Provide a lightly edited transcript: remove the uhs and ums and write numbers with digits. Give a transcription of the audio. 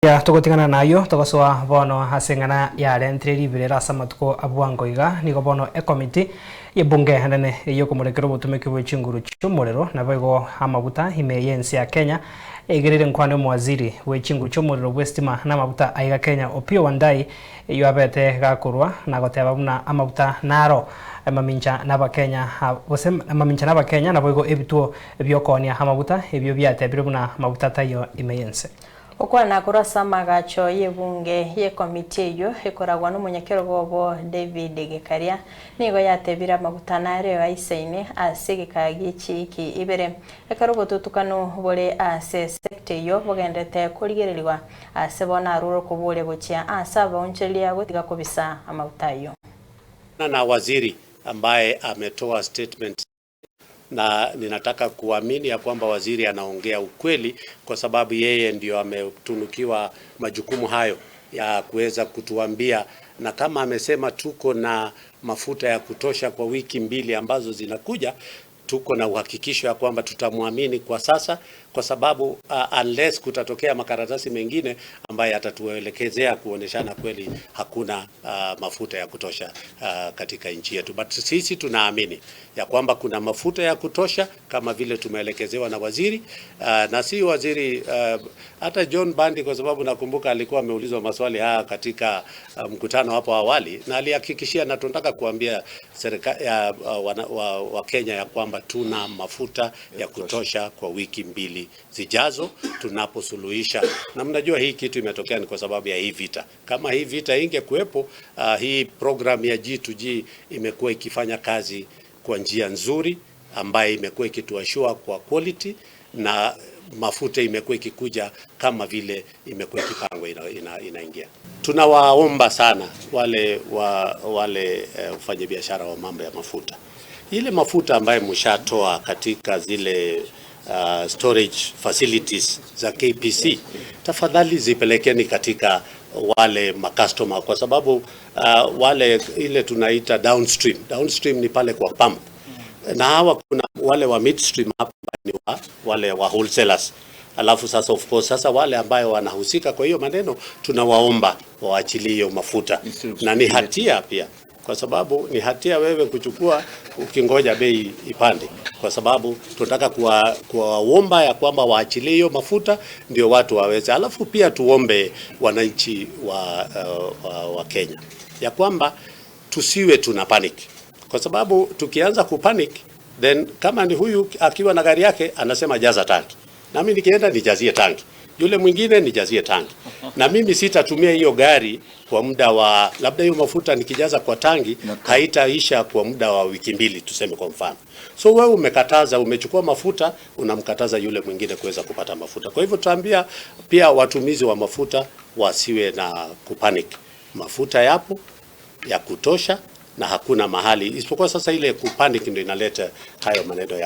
Ya togotigana nayo togosoa bono ase eng'ana yarentire ribirera ase amatuko abwango iga nigo bono ekomiti y'ebunge enene eyokomorekera obotumeki bwa chinguru chi'omorero nabo igo amaguta ime y'ensi ya Kenya eigerire nkwane omowaziri bwa chinguru chi'omorero bwa estima na amaguta aiga Kenya Opiyo Wandayi eyo abete gakorwa na goteba buna amaguta naro mamincha n'abakenya gose mamincha n'abakenya nabo igo ebituo biokonia amaguta ebio biatebire buna amaguta tayo ime y'ense. Okwana kurasa magacho y'ebunge y'ekomiti eyo ekoragwa n'omunyakerogobo David Gekaria nigo yatebire amaguta nareo aisaine ase gekagi chiki ibere ekero obotutukano bore ase sekta eyo bogendete korigererigwa ase bona aruro kobore gochia ase abaoncheria gotiga kobisa amaguta ayo. Na waziri ambaye ametoa statement na ninataka kuamini ya kwamba waziri anaongea ukweli kwa sababu yeye ndio ametunukiwa majukumu hayo ya kuweza kutuambia, na kama amesema tuko na mafuta ya kutosha kwa wiki mbili ambazo zinakuja, tuko na uhakikisho ya kwamba tutamwamini kwa sasa, kwa sababu unless kutatokea makaratasi mengine ambayo yatatuelekezea kuoneshana kweli hakuna mafuta ya kutosha katika nchi yetu. But sisi tunaamini ya kwamba kuna mafuta ya kutosha kama vile tumeelekezewa na waziri na si waziri hata John Mbadi, kwa sababu nakumbuka alikuwa ameulizwa maswali haya katika mkutano hapo awali na alihakikishia, na tunataka kuambia serikali wa Kenya ya kwamba tuna mafuta ya kutosha kwa wiki mbili zijazo tunaposuluhisha. Na mnajua hii kitu imetokea ni kwa sababu ya hii vita. Kama hii vita ingekuwepo, hii program ya G2G imekuwa ikifanya kazi kwa njia nzuri ambayo imekuwa ikituassure kwa quality na mafuta imekuwa ikikuja kama vile imekuwa ikipangwa inaingia. Tunawaomba sana wale wafanyabiashara wa mambo ya mafuta, ile mafuta ambayo mshatoa katika zile storage facilities za KPC, tafadhali zipelekeni katika wale macustomer, kwa sababu wale ile tunaita downstream. Downstream ni pale kwa pump na hawa kuna wale wa midstream hapa ni wale wa wholesalers. Alafu sasa of course sasa wale ambayo wanahusika kwa hiyo maneno tunawaomba waachilie hiyo mafuta, na ni hatia pia, kwa sababu ni hatia wewe kuchukua ukingoja bei ipande, kwa sababu tunataka kuwaomba ya kwamba waachilie hiyo mafuta ndio watu waweze. Alafu pia tuombe wananchi wa Kenya ya kwamba tusiwe tuna panic, kwa sababu tukianza kupanic then kama ni huyu akiwa na gari yake anasema jaza tanki, nami nikienda nijazie tanki, yule mwingine nijazie tanki, na mimi sitatumia hiyo gari kwa muda wa labda hiyo mafuta nikijaza kwa tangi haitaisha kwa muda wa wiki mbili, tuseme kwa mfano. So wewe umekataza, umechukua mafuta, unamkataza yule mwingine kuweza kupata mafuta. Kwa hivyo tutaambia pia watumizi wa mafuta wasiwe na kupanic. Mafuta yapo ya kutosha na hakuna mahali isipokuwa sasa ile kupanic ndio inaleta hayo maneno ya